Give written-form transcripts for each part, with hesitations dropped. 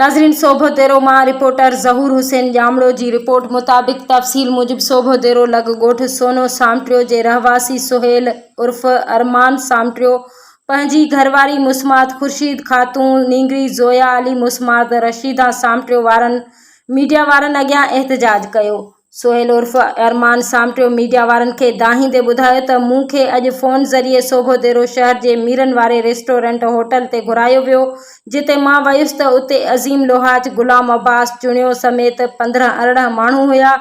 ناظرين سوڀوديرو مان رپورٽر ظهور حسين ڄامڙو جي رپورٽ مطابق تفصيل موجب سوڀوديرو لڳ ڳوٺ سونو سامٽريو جي رهواسي سهيل عرف ارمان سامٽريو پنهنجي گهرواري مسمات خورشيد خاتون نينگري زويا علي مسمات رشيده سامٽريو وارن ميڊيا وارن اڳيان احتجاج ڪيو. سهيل عرف ارمان سامٽيو ميڊيا وارن کي دانهيندي ٻڌايو ته مون کي اڄ فون ذريعي سوڀوديرو شهر جي ميرن واري ريسٽورنٽ هوٽل تي گهرايو ويو جتي مان ويس ته اتي عظيم لوهاچ، غلام عباس چڻيو سميت 15 18 ماڻهو هيا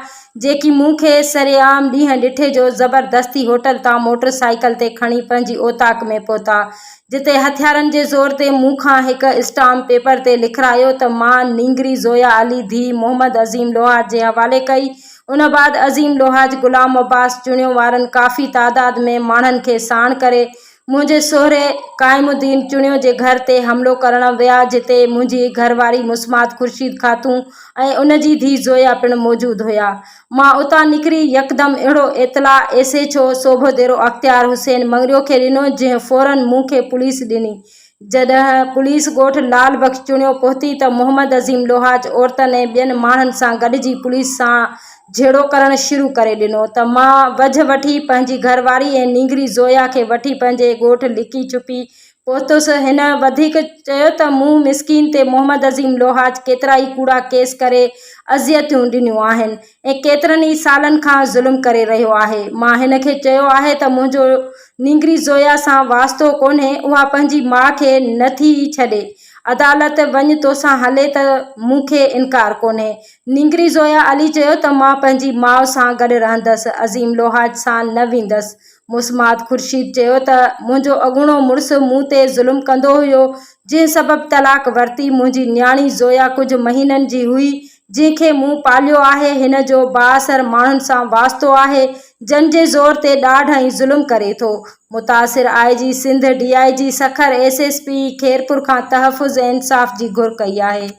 جيڪي مون کي سرعام ڏينهن ڏٺي جو زبردستي هوٽل تان موٽر سائيڪل تي کڻي پنهنجي اوطاق ۾ پهتا جتي هٿيارن جي زور تي مون کان هڪ اسٽامپ پيپر تي لکرايو ته مان نينگري زويا علي ڌيء محمد عظيم لوهاچ جي حوالي ڪئي ان بعد عظيم لوهاچ غلام عباس چڻيو وارن ڪافي تعداد ۾ ماڻهن کي ساڻ ڪري منهنجي سهري قائم الدين چڻيو جي گهر تي حملو ڪرڻ ويا جتي منهنجي گهرواري مسمات خورشيد خاتون ۽ ان جي ڌيء زويا پڻ موجود هيا. مان اتان نڪري يڪدم اهڙو اطلاع S H O Sobhodero Ikhtiar Hussain Mangrio کي ڏنو جنهن فورن مون کي پوليس ڏني. جڏهن پوليس ڳوٺ لال بخش چڻيو پهتي ته محمد عظيم لوهاچ عورتن ۽ ٻين ماڻهن سان گڏجي پوليس سان جهيڙو ڪرڻ شروع ڪري ڏنو ته مان وجهه وٺي پنهنجي گهرواري ۽ نينگري زويا کي وٺي پنهنجي ڳوٺ لڪي ڇپي پهتس. هن وڌيڪ چيو ته مون مسڪين تي محمد عظيم لوهاچ ڪيترائي ڪوڙا ڪيس ڪري اذيتون ڏنيون آهن ۽ ڪيترن ئي سالن کان ظلم ڪري رهيو آهي. مان هن کي چيو آهي ته منهنجو نينگري زويا سان واسطو ڪونهي، اها پنهنجي ماء کي نه ٿي ڇڏي. عدالت وڃ توسان هلي ته مون کي انڪار ڪونهي. نينگري زويا علي چيو ته مان پنهنجي ماء سان گڏ رهندس، عظيم لوهاچ سان نه ويندس. مسمات خورشيد چيو ته منهنجو اڳوڻو مڙس مون تي ظلم ڪندو هيو، جنهن سبب طلاق ورتي، منهنجي نياڻي زويا ڪجهه مهينن جي هئي، جنهن کي مون پاليو آهي، هن جو بااثر ماڻهن سان واسطو آهي، جن جي زور تي ڏاڍ ۽ ظلم ڪري ٿو. متاثر I G Sindh, D I G Sukkur, S S P Khairpur کان تحفظ ۽ انصاف جي گهر ڪئي آهي.